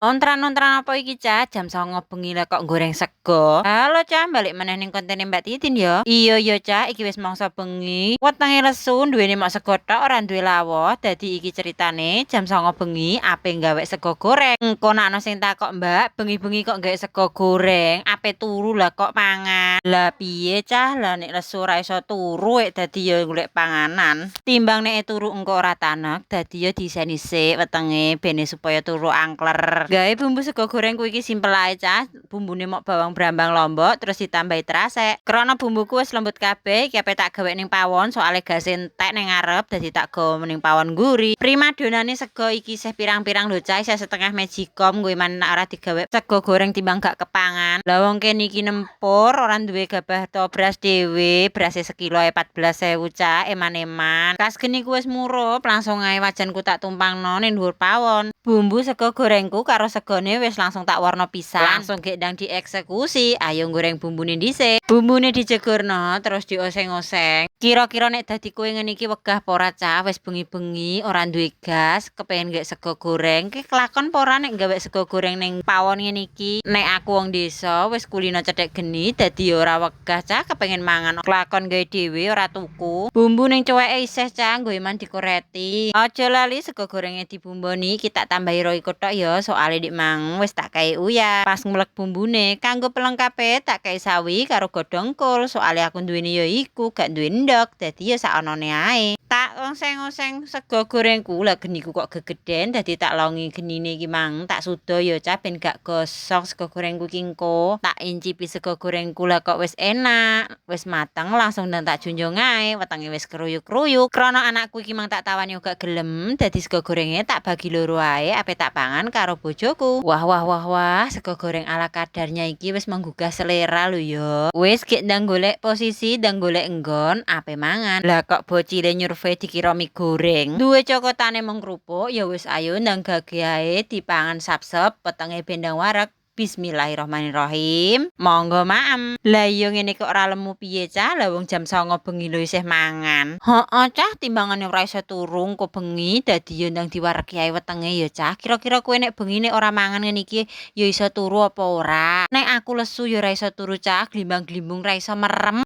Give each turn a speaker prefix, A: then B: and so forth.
A: Ontran-ontran apa iki, Cah? Jam 09.00 bengi lah kok goreng sego. Halo, Cah, balik meneh ning kontene Mbak Titin ya. Iya ya, Cah, iki wis mangsa bengi. Wetenge lesu, duwene mok sego tok, ora duwe lawuh. Dadi iki ceritane jam 09.00 bengi ape gawe sego goreng. Engko nek ana sing takok, "Mbak, bengi-bengi kok gawe sego goreng? Ape turu lah kok mangan?" Lah piye, Cah? Lah nek lesu ora iso turu ek, dadi ya golek panganan. Timbang nek turu engko ora tanek, dadi ya diiseni sik wetenge bene supaya turu angkler. Gawe bumbu sego goreng ku iki simpel ae, Cah. Bumbune mok bawang, brambang, lombok, terus ditambahi terasek. Krana bumbuku wis lembut kabeh, iki ape tak gawe ning pawon soale gase entek ning ngarep, dadi tak gawa ning pawon mburi. Primadonane sego iki isih pirang-pirang lho, Cah, isih setengah magicom kuwi man nek ora digawe sego goreng timbang gak kepangan. Lah wong kene iki nempur ora duwe gabah to beras dhewe, berase sekilo e 14.000, Cah, eman-eman. Kas geni ku wis murup, langsung ae wajanku tak tumpangno ning dhuwur pawon. Bumbu sego gorengku karo segone wis langsung tak warna pisan. Langsung gek ndang dieksekusi. Ayo goreng bumbune dhisik. Bumbune dijegurno terus dioseng-oseng. Kira-kira nek dadi kowe ngene iki wegah apa ora, Cah? Wis bengi-bengi ora duwe gas, kepengin gawe sego goreng, ki kelakon apa ora nek gawe sego goreng ning pawon ngene iki? Nek aku wong desa wis kulino cethek geni, dadi ora wegah, Cah, kepengin mangan. Kelakon gawe dhewe ora tuku. Bumbu ning cuweke isih, Cah, nggo eman dikoreti. Aja lali sego gorenge dibumboni, iki tak tambahi Royco tok ya, soale dik mang wis tak kei uyah. Pas ngulek bumbune, kanggo pelengkape tak kei sawi karo godhong kol, soale aku duwene ya iku, gak duwe endhog, dadi ya sak onone ae. Tak oseng-oseng sego gorengku, lah geniku kok gegeden, dadi tak longi genine iki mang, tak suda ya, Cah, ben gak gosong sego gorengku iki engko. Tak incipi sego gorengku, lah kok wis enak, wis mateng, langsung ndang tak junjung ae, wetenge wis kruyuk-kruyuk. Krana anakku iki mang tak tawani gak gelem, dadi sego gorenge tak bagi loro ae, ape tak pangan karo bojoku. Wah wah wah wah, sego goreng ala kadarnya iki wis menggugah selera lho ya. Wis gek ndang golek posisi, ndang golek nggon ape mangan. Lah kok bocile nyurvei dikira mie goreng. Duwe cokotane mung krupuk, ya wis ayo ndang gage ae dipangan sap-sep, wetenge ben ndang wareg. Bismillahirrahmanirrahim. Monggo maem. Lah iya ngene kok ora lemu piye, Cah? Lah wong jam 09.00 bengi lho isih mangan. Heeh, Cah, timbangane ora iso turu engko bengi, dadi ya ndang diwaregi ae wetenge ya, Cah. Kira-kira kowe nek bengi nek ora mangan ngene iki ya iso turu apa ora? Nek aku lesu ya ora iso turu, Cah, glimbang-glimbung ra iso merem.